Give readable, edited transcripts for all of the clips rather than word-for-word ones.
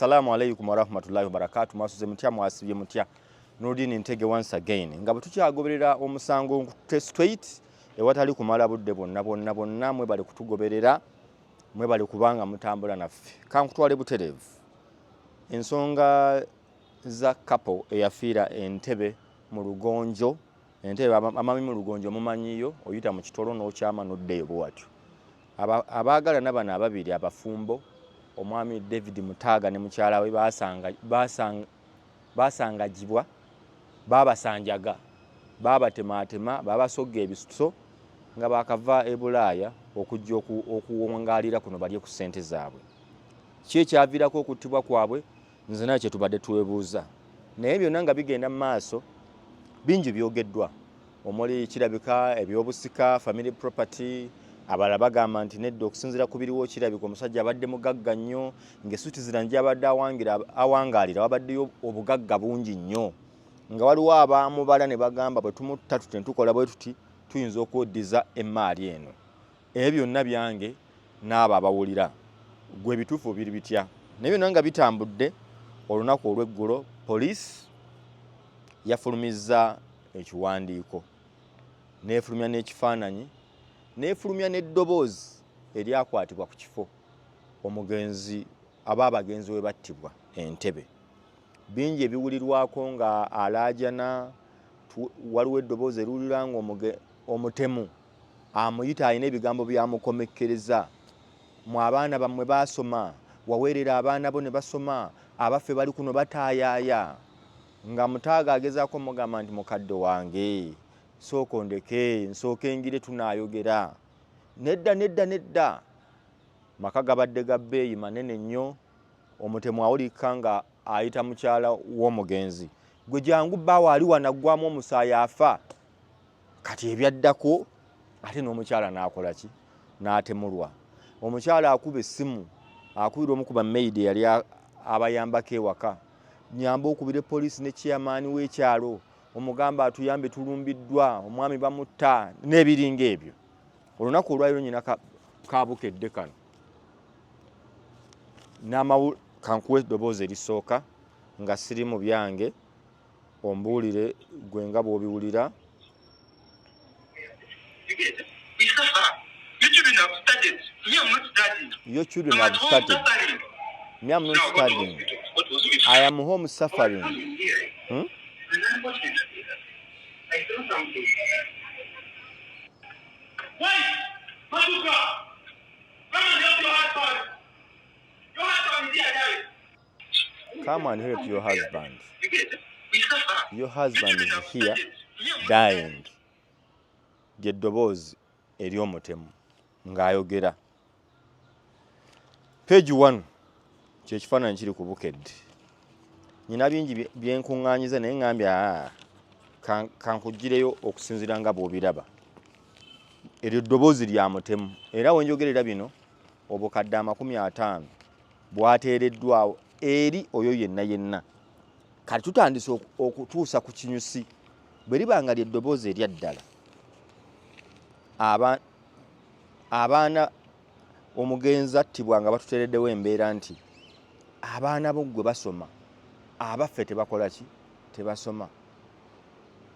Assalamu alaikum warahmatullahi wabarakatu. Mwasuze mutya, mwasibye mutya? Nurdin Ntege once again, nga bwe tukyagoberera omusango nkutte straight ewatali kumala budde bwonna bwonna bwonna. Mwebale kutugoberera, mwebale kubanga mutambula naffe. Kankutwale butereevu ensonga za couple eyafiira Entebe mu Lugonjo. Entebe amami mu Lugonjo mumanyiyo, oyita mu kitolo n'okyama n'oddeyo bwewatyo. Abaagalana bano ababiri abafumbo, omwami David Mutaaga ne mukyala we, basangajibwa, babasanjaga, babatemaatema, babasogga ebiso nga bakava e Bulaaya okujja okuwangaalira kuno balye ku ssente zaabwe. Ki ekyaviirako okuttibwa kwabwe? Nze naye kyetubadde twebuuza. Naye byonna nga bigenda mu maaso, bingi byogeddwa, omuli kirabika ebyobusika, family property. Abalala bagamba nti nedda, okusinziira ku biriwo kirabika omusajja abadde mugagga nnyo, ng'e Switzerland gyabadde awangaalira wabaddeyo obugagga bungi nnyo, nga waliwo abamubala ne bagamba bwe tumutta tuti ne tukola bwe tuti tuyinza okweddiza emaali eno. Ebyo byonna byange n'abo abawulira, gwe ebituufu biri bitya? Naye byonna nga bitambudde, olunaku olw'eggulo poliisi yafulumizza ekiwandiiko, n'efulumya n'ekifaananyi, n'efulumya n'eddoboozi eryakwatibwa ku kifo omugenzi aba abagenzi we battibwa Entebe. Bingi ebiwulirwako nga alaajana. Waliwo eddoboozi eriwulira nga omutemu amuyita, alina ebigambo byamukomekkereza: "Mwe abaana bammwe baasoma, waweerera abaana bo ne basoma, abaffe bali kuno bataayaaya." Nga Mutaaga agezaako mugamba nti, "Mukadde wange, sooka ondeke nsooke ngire tunaayogera." Nedda, nedda, nedda. Maka gabadde ga bbeeyi manene nnyo. Omutemu awulika nga ayita mukyala w'omugenzi: "Gwe jangu, bbaawo ali wanaggwamu omusaayi, afa." Kati ebyaddako ate n'omukyala n'akola ki? N'atemulwa. Omukyala akuba essimu, akubira omu ku bamaid eyali abayambako ewaka: "Nyamba okubire poliisi ne chairman w'ekyalo, omugamba atuyambe, tulumbiddwa, omwami bamutta," n'ebiringa ebyo. Olunaku olwaliro nyina kabukedde kano n'amawu. Kankuwa eddoboozi erisooka nga siri mu byange, ombuulire gwe nga bw'obiwulira. You get it? We suffer. Your children have studied. Me, I'm not studying. Your children I'm have at home studied. suffering. Me, I'm not Now, go to studying. hospital. Go to hospital. I am home suffering. I'm here. Hmm? And unfortunately, I saw something. Wait! Matuka! Come and help your husband. Your husband is here dying. Come and help your husband. You get it? We suffer. Your husband Your is children have here studied. Me, I'm not dying. Lyeddoboozi ery'omutemu ng'ayogera. Page 1, kyekifaananyi kiri ku Bukedde. Nyina bingi byenkuŋŋaanyiza, naye ŋŋambye aa kankugireyo okusinziira nga bw'obiraba. Eryo ddoboozi lya mutemu, era wenjogerera bino obukadde 50 bwateereddwawo eri oyo yenna yenna. Kati tutandise okutuusa ku kinyusi. Bwe liba nga lyeddoboozi erya ddala, abaana omugenzi attibwa nga batuteereddewo embeera nti abaana bo gwe basoma, abaffe tebakola ki? Tebasoma.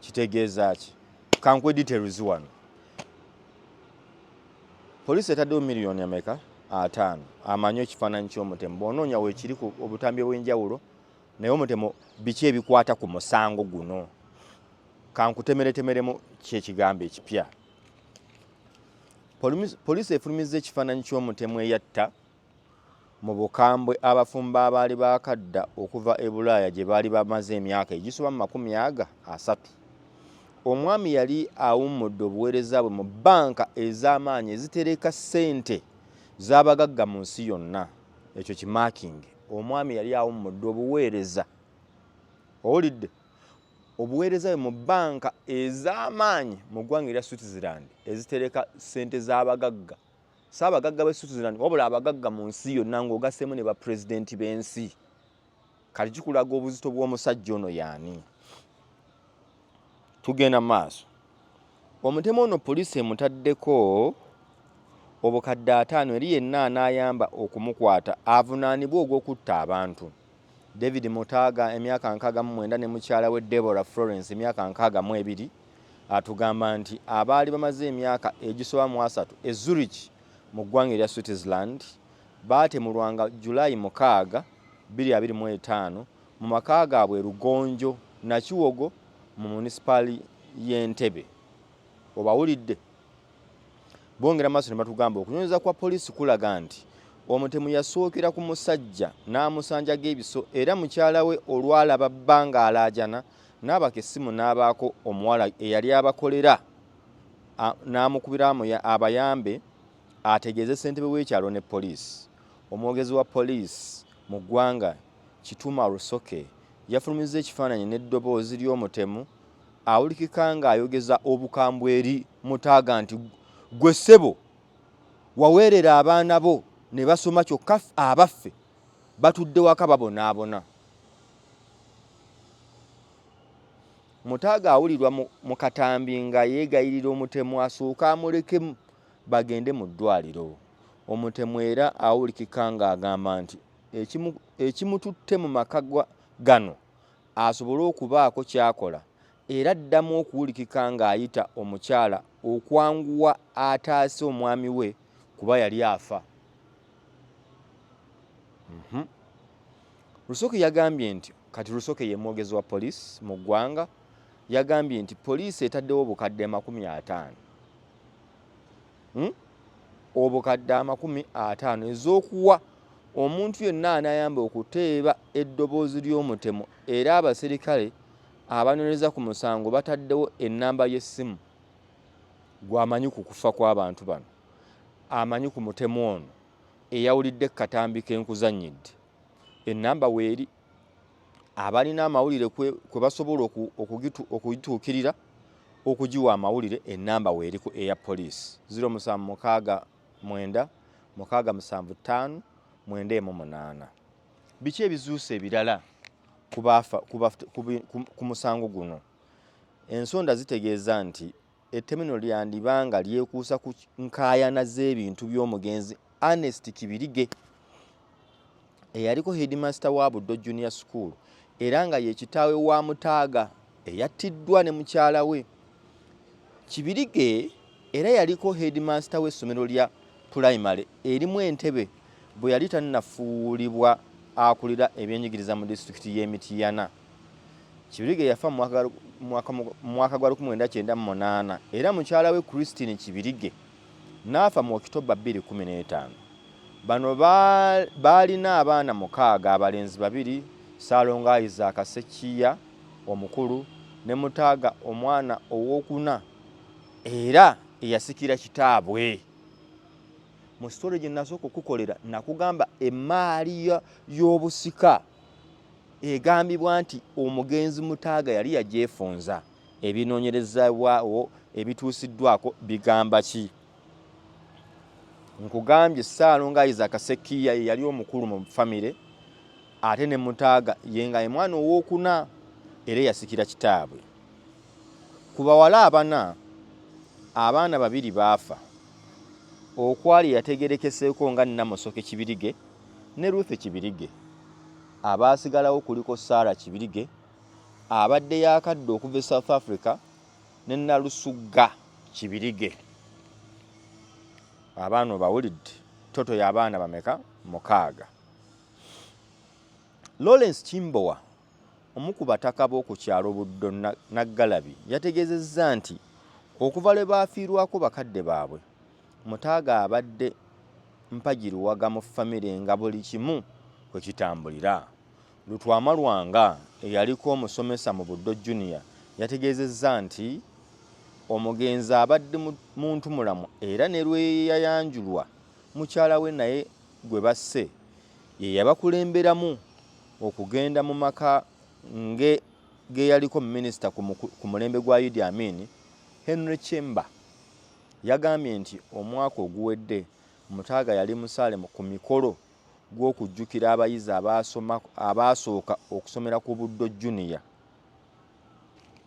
Kitegeeza ki? Kankuwe details wano. Poliisi etaddewo miliyoni ameka? 50. Amanyi ekifaananyi ky'omutemu, bw'onoonya weekiri ku obutambi obw'enjawulo. Naye omutemu, biki ebikwata ku musango guno? Kankutemeretemeremu kyekigambo ekipya. Poliisi efulumizza ekifaananyi ky'omutemu eyatta mu bukambwe abafumbo abaali baakadda okuva e Bulaaya gye baali bamaze emyaka egisoba mu 30. Omwami yali awummudde obuweereza bwe mu bbanka ez'amaanyi ezitereka ssente z'abagagga mu nsi yonna. Ekyo kimarking. Omwami yali awummudde obuweereza, owulidde, obuweereza bwe mu bbanka ez'amaanyi mu ggwanga erya Switzerland ezitereka ssente z'abagagga, si abagagga b'e Switzerland wabula abagagga mu nsi yonna, ng'ogaseemu ne bapulezidenti b'ensi. Kati kikulaga obuzito bw'omusajja ono yaani. Tugenda mu maaso. Omutemu ono poliisi emutaddeko obukadde ataano eri yenna anaayamba okumukwata avunaanibwe ogw'okutta abantu. David Mutaaga emyaka 69 ne mukyala we Deborah Florence emyaka 62 atugamba nti abaali bamaze emyaka egisoba mu asatu e Zurich mu ggwanga erya Switzerland baatemulwa nga July 6, 2025 mu maka gaabwe e Lugonjo Nakiwogo mu munisipaali y'e Ntebe. Obawulidde? Bongera maaso ne batugamba okunyonyeza kwa poliisi kulaga nti omutemu yasookera ku musajja n'amusanjaga ebiso era mukyala we olwalaba bba ng'alaajana n'abaka essimu n'abaako omuwala eyali abakolera n'amukubira abayambe ategeeze ssentebe w'ekyalo ne poliisi. Omwogezi wa poliisi mu ggwanga Kituma Rusoke yafulumizza ekifaananyi n'eddoboozi ly'omutemu awulikika ng'ayogeza obukambwe eri Mutaaga nti ggwe ssebo waweerera abaana bo ne basoma kyokka abaffe batudde waka babonaabona. Mutaaga awulirwa mu katambi nga yeegayirira omutemu asooke amuleke bagende mu ddwaaliro. Omutemu era awulikika ng'agamba nti ekimututte mu maka gano asobole okubaako ky'akola era addamu okuwulikika ng'ayita omukyala okwanguwa ataase omwami we kuba yali afa. Rusoke yagambye nti kati Rusoke ye mwogezi wa poliisi mu ggwanga yagambye nti poliisi etaddewo obukadde 50 Obukadde 50 ez'okuwa omuntu yenna anayamba okuteeba eddoboozi ly'omutemu era abaserikale abanoonyereza ku musango bataddewo ennamba y'essimu gwamanyi ku kufa kw'abantu bano amanyi ku mutemu ono eyawulidde katambi k'enkuzannyidde ennamba weeri abalina amawulire kwe basobola okugituukirira okugiwa amawulire ennamba weeri ku eya poliisi 0769 675 918. Biki ebizuuse ebirala ku musango guno? Ensonda zitegeeza nti ettemu lino lyandiba nga lyekuusa ku nkaayana z'ebintu by'omugenzi Ernest Kibirige eyaliko headmaster wa Buddo Junior School era nga ye kitaawe wa Mutaaga eyattiddwa ne mukyala we. Kibirige era yaliko headmaster w'essomero lya pulayimale erimu Entebbe bwe yali tannafuulibwa akulira ebyenjigiriza mu disitulikiti y'e Mityana. Kibirige yafa mu mwaka gwa 1998 era mukyala we Christine Kibirige n'afa mu Okitoba 2015. Bano baalina abaana mukaaga abalenzi babiri Ssaalongo Isaac Ssekkiya omukulu ne Mutaaga omwana owookuna era eyasikira kitaabwe. Mu sitole gye nasooka okukukolera nakugamba emmaali y'obusika egambibwa nti omugenzi Mutaaga yali yagyefunza. Ebinoonyerezebwawo ebituusiddwako bigamba ki? Nkugambye Ssaalongo Isaac Ssekkiya ye yali omukulu mu famire ate ne Mutaaga ye nga ye mwana owookuna era eyasikira kitaabwe. Ku bawala abana, abaana babiri baafa okwali eyategeerekeseeko nga Namusoke Kibirige ne Ruth Kibirige. Abaasigalawo kuliko Sarah Kibirige abadde yaakadda okuva e South Africa ne Nalusugga Kibirige. Abaana obawulidde, toto y'abaana bameka? Mukaaga. Lawrence Kimbowa omu ku bataka b'oku kyalo Buddo Naggalabi yategeezezza nti okuva lwe baafiirwako bakadde baabwe, Mutaaga abadde mpagiruwaga mu famire nga buli kimu kwe kitambulira. Lutwama Lwanga eyaliko omusomesa mu Buddo Junior yategeezezza nti omugenzi abadde muntumulamu era ne lwe yayanjulwa mukyala we naye gwe basse ye yabakulemberamu okugenda mu maka nge g'eyaliko minisita ku mulembe gwa Idi Amin, Henry Kyemba. Yagambye nti omwaka oguwedde Mutaaga yali musaale ku mikolo gw'okujjukira abayizi abaasooka okusomera ku Buddo Junior.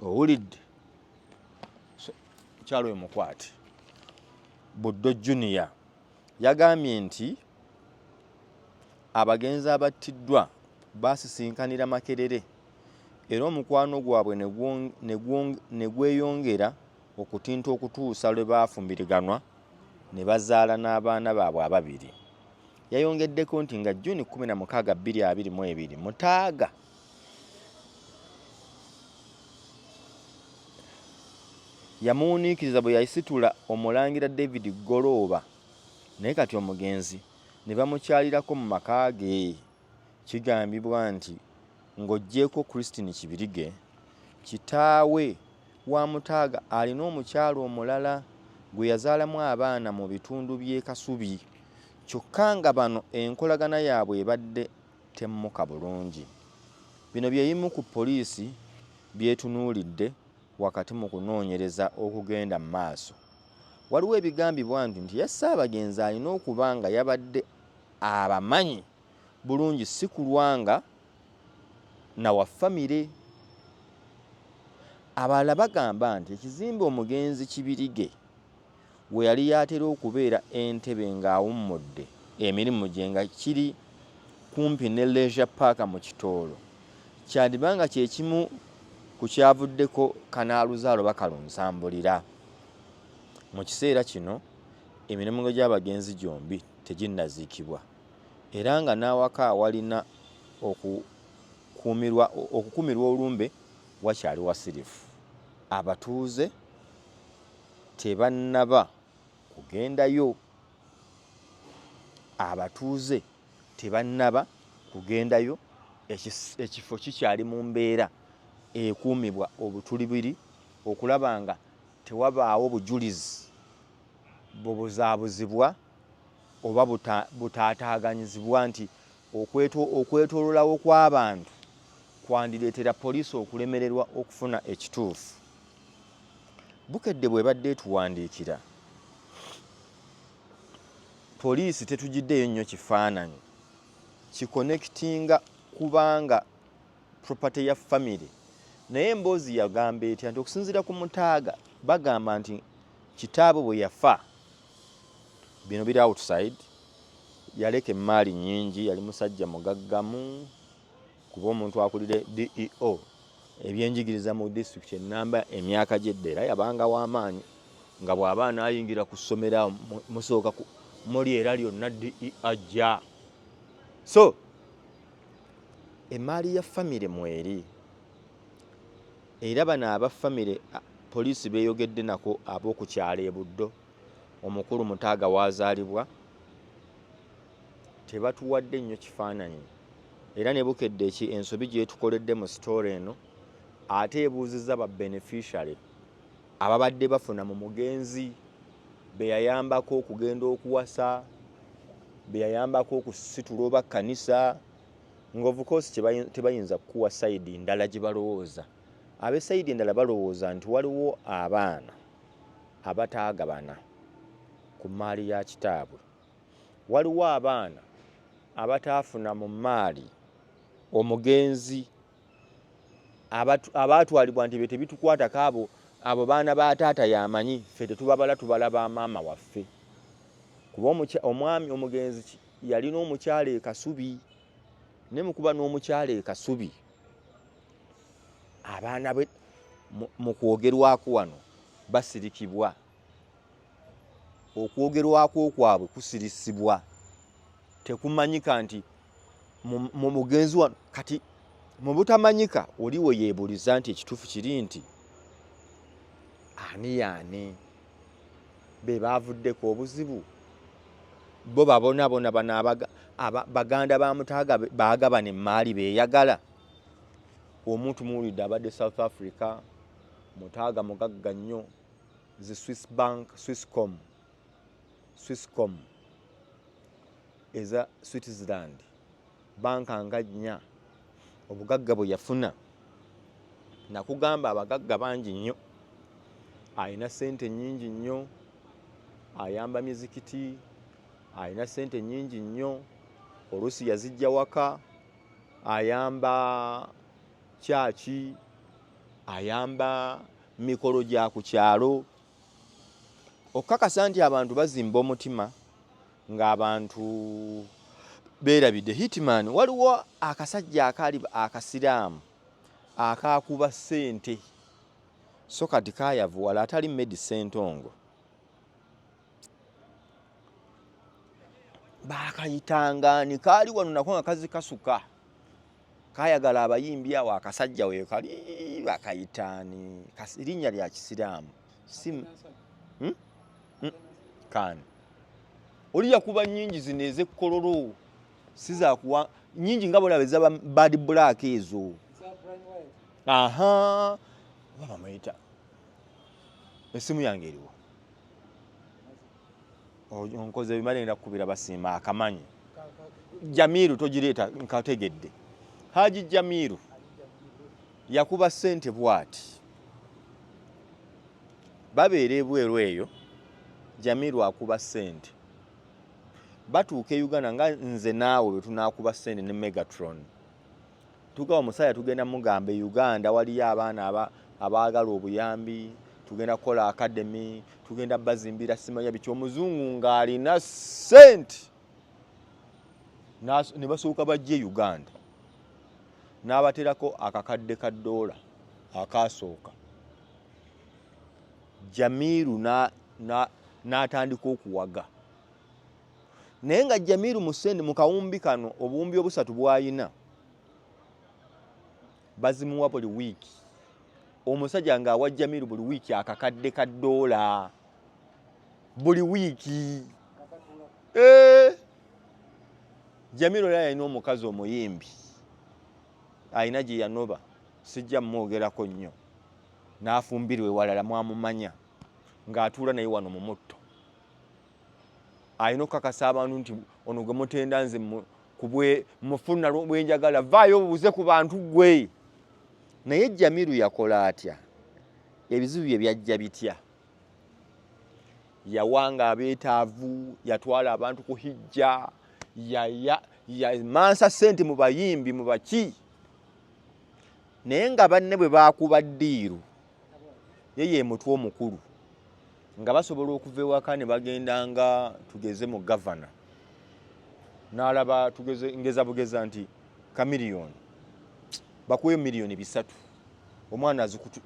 Owulidde? Mukyala oyo mukwate. Buddo Junior. Yagambye nti abagenzi abattiddwa baasisinkanira Makerere era omukwano gwabwe ne gweyongera okutinta okutuusa lwe baafumbiriganwa ne bazaala n'abaana baabwe ababiri. Yayongeddeko nti nga June 16, 2022, Mutaaga yamuwuniikiriza bwe yasitula Omulangira David Ggolooba naye kati omugenzi ne bamukyalirako mu maka ge. Kigambibwa nti ng'oggyeeko Christine Kibirige, kitaawe wa Mutaaga alina omukyala omulala gwe yazaalamu abaana mu bitundu by'e Kasubi kyokka nga bano enkolagana yaabwe ebadde temmuka bulungi. Bino bye bimu ku poliisi by'etunuulidde wakati mu kunoonyereza okugenda mu maaso. Waliwo ebigambibwa nti nti yasse abagenzi alina okuba nga yabadde abamanyi bulungi si kulwa nga na wa famire. Abalala bagamba nti ekizimbe omugenzi Kibirige we yali atera okubeera e Ntebe ng'awummudde emirimu gye nga kiri kumpi ne Leisure Park mu Kitooro kyandiba nga kye kimu ku kyavuddeko kanaaluzaala oba kalunsambulira. Mu kiseera kino emirimu gy'abagenzi gyombi teginnaziikibwa era nga n'awaka awalina okukumirwa olumbe wakyali wasirifu. Abatuuze tebannaba kugendayo. Abatuuze tebannaba kugendayo, ekifo kikyali mu mbeera ekuumibwa obutulibiri okulaba nga tewabaawo bujulizi bubuzaabuzibwa oba butaataaganyizibwa nti okwetoololawo kw'abantu kwandireetera poliisi okulemererwa okufuna ekituufu. Bukedde bw'ebadde etuwandiikira, poliisi tetugiddeeyo nnyo kifaananyi kikonekitinga kubanga property ya famire naye emboozi yagamba etya nti okusinziira ku Mutaaga bagamba nti kitaabwe bwe yafa bino biri outside yaleka emmaali nnyingi yali musajja mugaggamu kuba omuntu akulira DEO ebyenjigiriza mu disitulikiti ennamba emyaka gy'edda era yabanga w'amaanyi nga bw'aba anaayingira ku ssomero musooka muli era lyonna DE ajja so emmaali ya famire mweri era bano aba famire poliisi beeyogedde nako ab'oku kyalo e Buddo omukulu Mutaaga w'azaalibwa tebatuwadde nnyo kifaananyi era ne Bukedde eki ensobi gy'etukoledde mu sitoole eno ate ebuuzizza ba beneficiary ababadde bafuna mu mugenzi be yayambako okugenda okuwasa be yayambako okusitula oba kkanisa nga of course tebayinza kukuwa sayidi ndala gye balowooza. Ab'e sayidi endala balowooza nti waliwo abaana abataagabana ku mmaali ya kitaabwe. Waliwo abaana abataafuna mu mmaali omugenzi abaatwalibwa nti be tebitukwatako abo abo baana ba taata y'amanyi ffe tetubabala tubala ba maama waffe kuba omwami omugenzi yalina omukyala e Kasubi naye mu kuba n'omukyala e Kasubi abaana be mu kwogerwako wano basirikibwa okwogerwako kwabwe kusirisibwa tekumanyika nti mu mugenzi wano kati mu butamanyika oli we yeebuuliza nti ekituufu kiri nti ani yaani be baavuddeko obuzibu bo babonabona bano baganda ba Mutaaga baagabana emmaali beeyagala omuntu muwulidde abadde South Africa Mutaaga mugagga nnyo zi Swiss Bank Swisscom Swisscom eza Switzerland banka nga nnya obugagga bwe yafuna nakugamba abagagga bangi nnyo alina ssente nnyingi nnyo ayamba mizikiti alina ssente nnyingi nnyo oluusi yazijja waka ayamba kyaki ayamba mikolo gya ku kyalo okukakasa nti abantu bazimba omutima. Ng'abantu beerabidde Hitman, waliwo akasajja akaali akasiraamu akaakuba ssente, so kati kaayavuwala, atali Medi Ssentongo, baakayitanga ni kaali wano nako nga kazikasuka kayagala abayimbi awo. Akasajja weekali bakayitaani? Linnya lya kisiraamu si hmm? Kaani oli yakuba nnyingi zino ez'ekkololo, si zakuwa nnyingi nga bolaba ezaba Bad Black ezo. Aha, oba bamuyita, essimu yange eriwo, onkoze bimale ngenda kukubira basiima akamanyi. Jamiru togireeta, nkategedde. Haji Jamiru yakuba ssente bwati, babeera ebweru eyo. Jamiru akuba ssente, batuuka e Uganda nga nze naawe bwe tunaakuba ssente ne Megatron, tugaba omusajja, tugenda mugamba e Uganda waliyo abaana abaagala obuyambi, tugenda kukola academy, tugenda bazimbira simanya biki. Omuzungu ng'alina ssente ne basooka bajja e Uganda n'abaterako akakadde ka ddoola akasooka. Jamiru n'atandika okuwaga, naye nga Jamiru musende mu kawumbi kano, obuwumbi obusatu bw'ayina bazimuwa buli wiiki. Omusajja ng'awa Jamiru buli wiiki akakadde ka ddoola buli wiiki. Eh! Jamiru era yalina omukazi omuyimbi, alina gye yanoba, sijja mumwogerako nnyo, n'afumbirwa ewalala. Mwamumanya ng'atuula naye wano mu mutto. Alina okukakasa abantu nti ono gwe mutenda nze kubwe mufuna bwenjagala, vaayo obuuze ku bantu gwe. Naye Jamiru yakola atya? Ebizibu bye byajja bitya? Yawanga abeetaavu, yatwala abantu ku hijja, yamansa sente mu bayimbi, mu baki, naye nga banne bwe baakuba deal, ye ye mutwe omukulu, nga basobola okuva ewaka ne bagenda nga tugeze mu gavana n'alaba, tugeze ngeza bugeza nti Chameleone bakuweyo miliyoni 3, omwana azikutu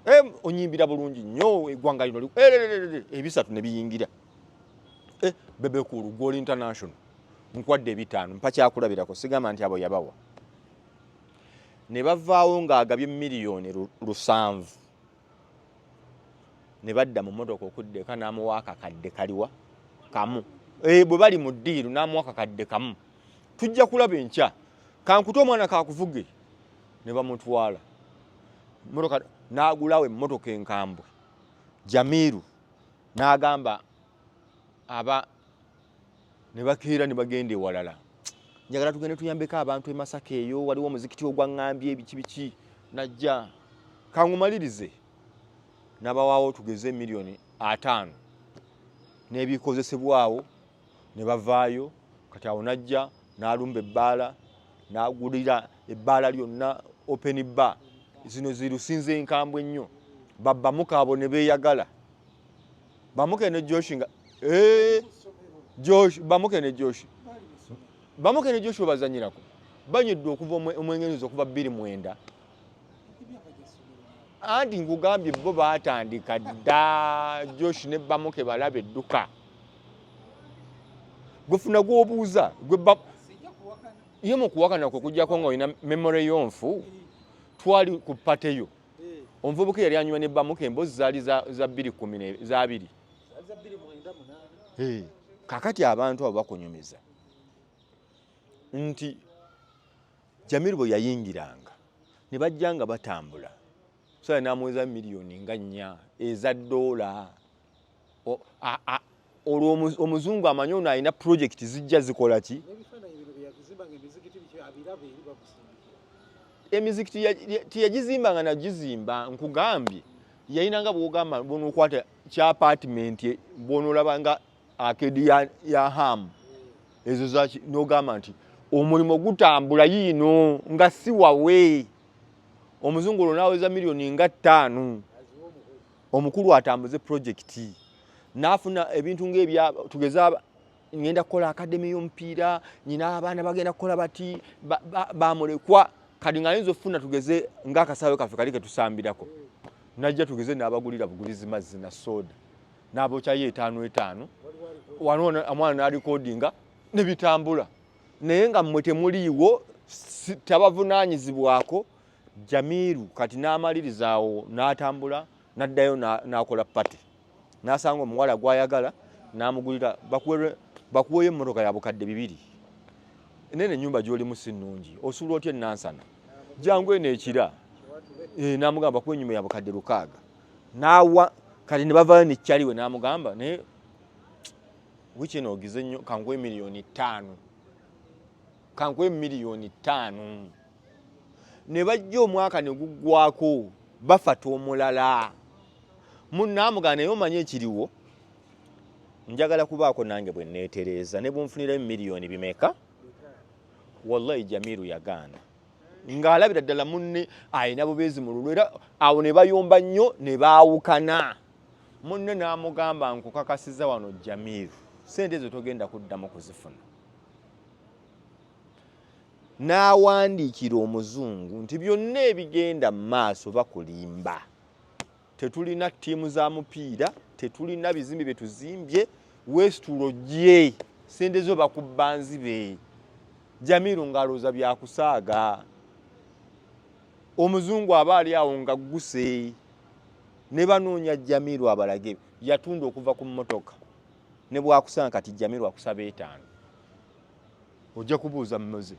eh, onyimbira bulungi nnyo, eggwanga lino eh, ebisatu ne biyingira. Eh, Bebe Cool, gwoli international, nkwadde ebitaano, mpa kyakulabirako, sigamba nti abo yabawa. Ne bavaawo ng'agabye miliyoni 7, ne badda mu motoka okudda eka, n'amuwa akakadde kaliwa kamu. Eh, bwe bali mu deal n'amuwa akakadde kamu, tujja kulaba enkya, kankute omwana kakuvuge. Ne bamutwala motoka n'agulawo emmotoka enkambwe. Jamiru n'agamba aba ne bakeera ne bagenda ewalala, njagala tugende tuyambeko abantu e Masaka eyo, waliwo omuzikiti ogwaŋŋambye ebiki biki. Najja kangumalirize, n'abawaawo tugeze miliyoni 50 n'ebikozesebwawo, ne bavaayo. Kati awo najja n'alumba ebbaala, n'agulira ebbaala lyonna open bar, zino zirusinze enkambwe ennyo, babbamuka abo ne beeyagala bamuke ne Josh nga eh, Josh, bamuke ne Josh, bamuke ne Josh bazanyirako, banywedde okuva omwengenuzi okuva 2009. Anti nkugambye bo baatandika dda. Josh ne bamuke balaba edduka, gwefuna gwobuuza ye mu kuwakana kwe kujjako nga olina memory yonfu. Twali ku party yo, omuvubuka yali anywa ne bamuke, emboozi zaali za bbiri kumi za abiri. Kakati abantu abo bakunyumiza nti Jamiru bwe yayingiranga ne bajja nga batambula sala, n'amuweza miliyoni nga 4 eza ddoola. Olwo omuzungu amanyi ono alina projekiti zijja zikola ki. Emizikiti teyagizimbanga nagizimba, nkugambye yayinanga bwogamba bwonokwata kya apartment, bwonolaba nga arcade ya ham ezo zaki, nogamba nti omulimu gutambula yiino nga si wawe. Omuzungu olwo naweza miliyoni nga 5, omukulu atambuze projekiti, n'afuna ebintu ngaebya tugeze Ngenda kukola academy y'omupiira, nyina abaana bagenda kukola bati bamulekwa. Kati ng'ayinza okufuna, tugeze ng'akasaawe kaffe kali ketusambirako, najja tugeze n'abagulira bugulizi mazzi na soda, n'abokyayo etaano etaano wano, omwana n'alikodinga ne bitambula, naye nga mmwe temuliiwo, tabavunaanyizibwako. Jamiru kati n'amaliriza awo n'atambula n'addayo n'akola party, n'asanga omuwala gw'ayagala n'amugulira, bakuweeyo emmotoka ya 2000. Nene ennyumba gy'olimu si nnungi, osuula otya enansana, jangu eno ekira. N'amugamba bakuwa ennyumba ya 6000, n'awa. Kati ne bavaayo nekyaliwe, n'amugamba, naye wiiki eno ogize nnyo, kankuwe 5 miliyoni, kankuwe 5 miliyoni. Ne bajja omwaka ne guggwako, bafata omulala munnaamugamba, naye omanye ekiriwo, njagala kubaako nange bwe neetereeza ne bunfunirayo miliyoni bimeka. Wallahi Jamiru yagaana ng'alabira ddala munne alina bubeezi mu lulwo, era awo ne bayomba nnyo ne baawukana. Munne n'amugamba, nkukakasiza wano Jamiru, sente ezo togenda kuddamu kuzifuna. N'awandiikira omuzungu nti byonna ebigenda mu maaso bakulimba, tetulina ttiimu za mupiira, tetulina bizimbe bye tuzimbye, weesitulo gye sente zo bakubba nzibe. Jamiru ng'alowooza byakusaaga, omuzungu aba ali awo nga gguse ne banoonya Jamiru abalage yatunda okuva ku mmotoka ne bwakusanga. Kati Jamiru akusaba etaano, ojja kubuuza mmuze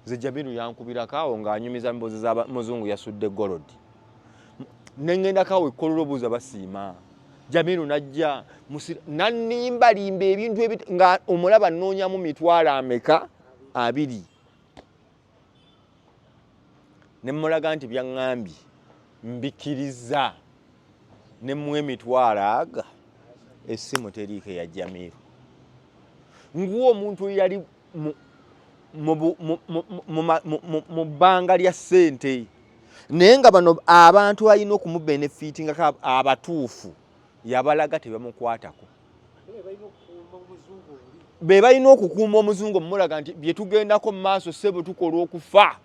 nze Jamiru yankubirako awo ng'anyumiza mboozi za muzungu yasudde gold, neŋŋendako awo ekkololo obuuza basiima. Jamiru najja nannimbalimba ebintu nga omulaba nnoonyamu mitwalo ameka, abiri, ne mmulaga nti byaŋŋambye mbikiriza, ne mmuwa emitwalo aga. Essimu teriiko eya Jamiru. Nguwa omuntu eyali mu bbanga lya ssente, naye nga bano abantu alina okumubenefitingako abatuufu yabalaga tebamukwatako. Be balina okukuuma omuzungu, omulaga nti bye tugendako mu maaso ssebo tukola okufa,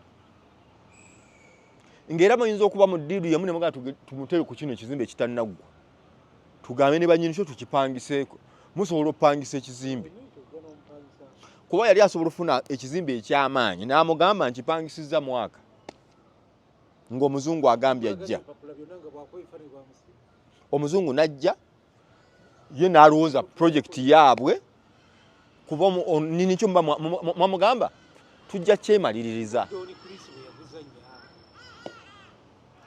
ng'era muyinza okuba mu deal yemu ne mugamba tumutere ku kino ekizimbe ekitannaggwa, tugambe ne bannyini kyo tukipangiseeko. Musobola okupangisa ekizimbe, kuba yali asobola okufuna ekizimbe eky'amaanyi n'amugamba nkipangisiza mwaka, ng'omuzungu agambye ajja. Omuzungu n'ajja ye n'alowooza projekiti yaabwe, kuba nini kyo mwamugamba tujja kyemaliririza.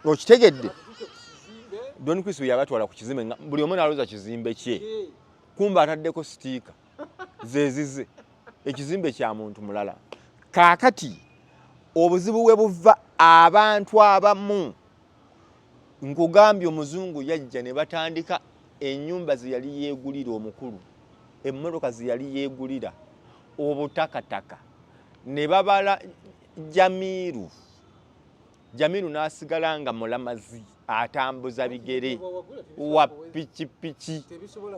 Okitegedde? Don Chris bwe yabatwala ku kizimbe, nga buli omu n'alowooza kizimbe kye, kumba ataddeko sticker zezize, ekizimbe kya muntu mulala. Kaakati obuzibu bwe buva abantu abamu, nkugambye omuzungu yajja ne batandika ennyumba ze yali yeegulira omukulu, emmotoka ze yali yeegulira, obutakataka, ne babala Jamiru. Jamiru n'asigala nga mulamazi atambuza bigere wa pikipiki,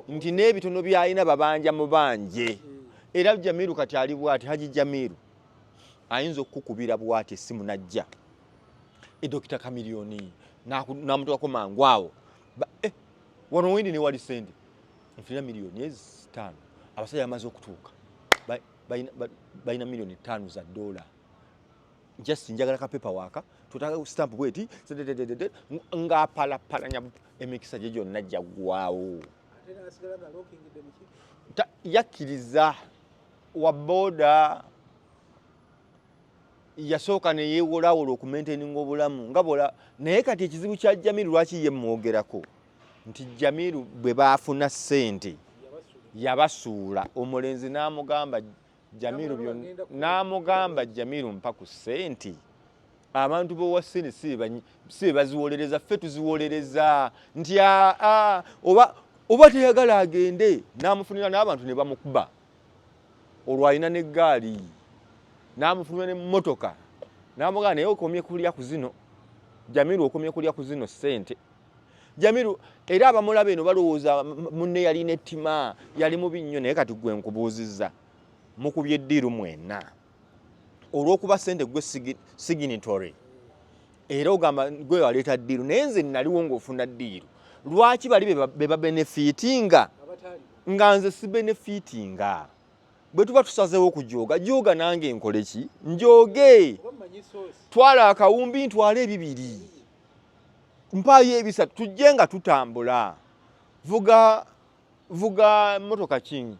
nti n'ebitono by'alina babanja mubanje. Era Jamiru kati ali bwati, Haji Jamiru ayinza okukukubira bwati essimu najja, e Dokita Kamiliyoni n'amutuukako mangu awo. Wano wendi ne wali sente nfunira 5 miliyoni, abasajja bamaze okutuuka, balina 5 miliyoni za dola, just njagala ka paperwork, tutaka stamp bweti ng'apalapalanya emikisa gye gyonna gyaggwawo. Yakkiriza wa booda yasooka neyewolawola okumaintaininga obulamu nga bola. Naye kati ekizibu kya Jamiru, lwaki ye mwogerako nti Jamiru bwe baafuna ssente yabasuula, omulenzi n'amugamba Jamiru n'amugamba, Jamiru mpa ku ssente, abantu bowa ssente si be baziwolereza, ffe tuziwolereza, nti aa oba teyagala agende, n'amufunira n'abantu ne bamukuba, olwo alina n'eggaali, n'amufunira n'emmotoka, n'amugamba naye okomye kulya ku zino, Jamiru okomye kulya ku zino ssente. Jamiru era abamulaba eno balowooza munne yalina ettima, yali mubi nnyo. Naye kati gwe nkubuuzizza, mukubye eddiiru mwenna olw'okuba sente gwe signatory, era ogamba gwe waleeta ddiiru, naye nze naliwo ng'ofuna ddiiru. Lwaki bali be babenefitinga nga nze sibenefitinga? Bwe tuba tusazeewo okujooga, jooga nange nkole ki? Njooge, twala akawumbi, ntwale ebibiri, mpaayo ebisatu, tujje nga tutambula. Vuga vuga motoka king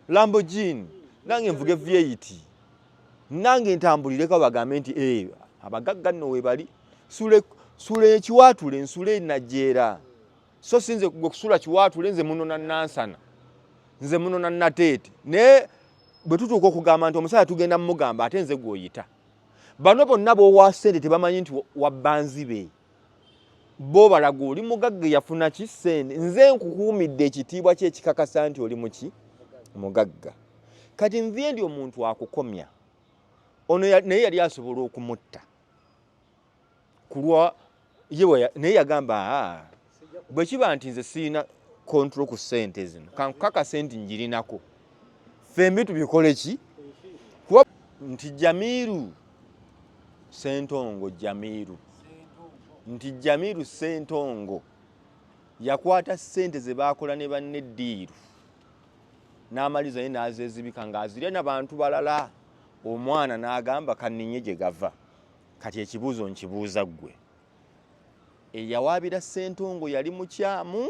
Lamborghini, nange nvuge V8, nange ntambulireko, bagambe nti eh, abagagga nno webali. Sula ekiwaatule, nsule Najjeera, so sinze gwe kusula Kiwaatule, nze muno na Nansana, nze muno na Nateete. Naye bwe tutuuka okugamba nti omusajja tugenda mumugamba, ate nze gwoyita, bano bonna b'owa ssente tebamanyi nti wabbanzibe bo, balaga oli mugagga eyafuna ki ssente. Nze nkukuumidde ekitiibwa kye ekikakasa nti oli muki mugagga. Kati nvye ndi omuntu akukomya ono, naye yali asobola okumutta kulwa ye, naye yagamba bwe kiba nti nze sirina control ku ssente zino, kankukakase nti ngirinako, ffembi tubikole ki? Kuba nti Jamiru Sentongo, Jamiru, nti Jamiru Sentongo yakwata ssente ze baakola ne banne eddiiru n'amaliza, ye n'azeezibika ng'azirya n'abantu balala. Omwana n'agamba kaninye gye gava. Kati ekibuuzo nkibuuza ggwe eyawaabira Sentongo, yali mukyamu?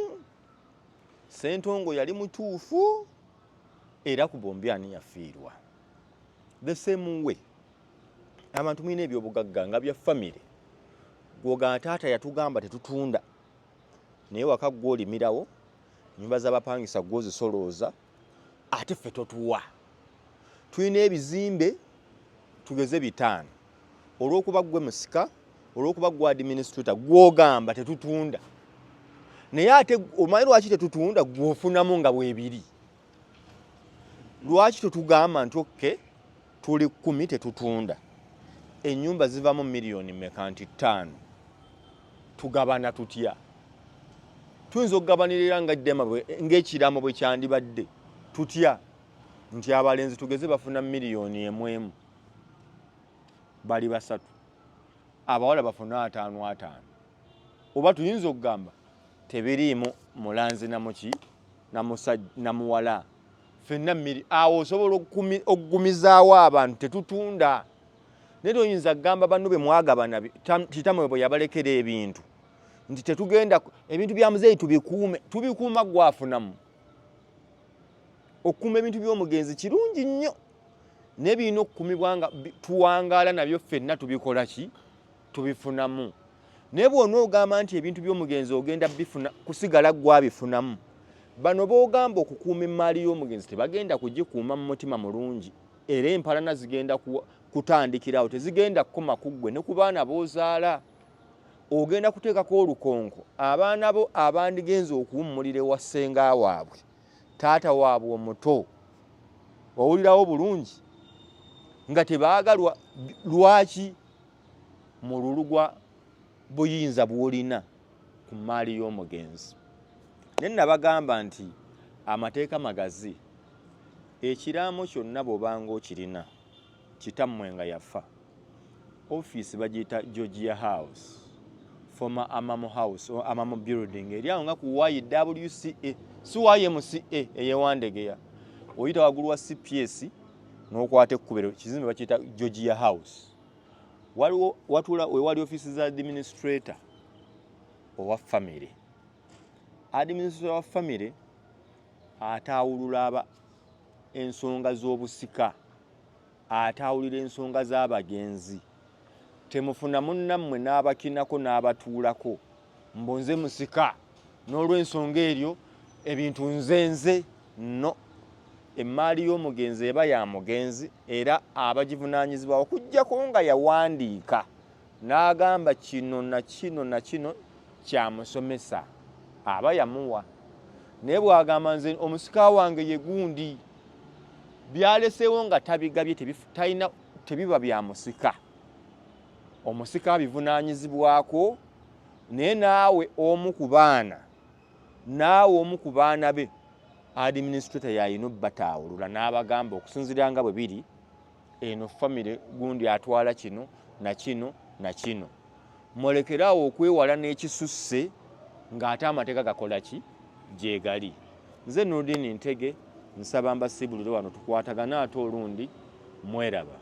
Sentongo yali mutuufu? Era ku bombi ani yafiirwa? The same way abantu mulina ebyobugagga nga bya famire, gwogaa taata yatugamba tetutunda, naye waka gwe olimirawo, nyumba z'abapangisa gwozisolooza, ate ffe totuwa. Tulina ebizimbe tugeze 5, olw'okuba gwe musika, olw'okuba gwe administrator, gwogamba tetutunda, naye ate omanyi lwaki tetutunda? Gwofunamu nga bwebiri. Lwaki tetugamba nti okay, tuli 10, tetutunda, ennyumba zivamu miliyoni meka? Nti 5. Tugabana tutya? Tuyinza okugabanirira nga ddema ng'ekiramo bwe kyandibadde. Tutya nti abalenzi tugeze bafuna miliyoni emu emu, bali basatu, abawala bafune ataano ataano. Oba tuyinza okugamba tebiriimu mulanzi namuki namuwala, ffenna mmiri awo. Osobola okugumizaawo abantu tetutunda, naye toyinza kugamba banno be mwagabana kitamwe bwe yabalekera ebintu nti tetugenda, ebintu bya muzeeyi tubikuume. Tubikuuma gwafunamu. Okukuuma ebintu by'omugenzi kirungi nnyo, naye birina okukumibwa nga tuwangaala nabyo ffenna, tubikola ki? Tubifunamu. Naye bw'ona ogamba nti ebintu by'omugenzi ogenda bifuna kusigala gwabifunamu, bano b'ogamba okukuuma emmaali y'omugenzi tebagenda kugikuuma mu mutima mulungi, era empalana zigenda kutandikirawo, tezigenda kukoma ku ggwe ne ku baana b'ozaala. Ogenda kuteekako olukonko abaana bo abandigenza okuwummulira ewa ssenga waabwe, taata waabwe omuto, owulirawo bulungi, nga tebaagalwa. Lwaki? Mululu gwa buyinza bw'olina ku mmaali y'omugenzi. Naye nabagamba nti amateeka magazi. Ekiraamo kyonna bw'obanga okirina, kitammwe nga yafa, ofiisi bagiyita Georgia House, former Amamu House or Amamu Building, eri awo nga ku YWCA, si YMCA eyewandegeya, oyita waggulu wa CPS n'okwata ekkubiro, kizimbe bakiyita Georgia House. Waliwo watula wewali ofiisi za administrator owa family. Administrator wa family ataawulula aba ensonga z'obusika, ataawulira ensonga z'abagenzi. Temufuna munnammwe n'abakinako n'abatuulako mbu nze musika, n'olw'ensonga eryo ebintu nze nze no. Emmaali y'omugenzi eba ya mugenzi era abagivunaanyizibwawo, okugjako nga yawandiika n'agamba kino na kino na kino kyamusomesa, aba yamuwa. Naye bw'agamba nze omusika wange ye gundi, byaleseewo nga tabigabye, talina, tebiba bya musika. Omusika abivunaanyizibwako. Naye naawe omu ku baana, naawe omu ku baana be, administrator yalina obbataawulula n'abagamba okusinziira nga bwe biri, eno famire gundi atwala kino na kino na kino. Mulekeraawo okwewala n'ekisusse ng'ate amateeka gakola ki gyegali. Nze Nurdin Ntege, nsaba mbasiibulire wano, tukwatagane ate olundi. Mweraba.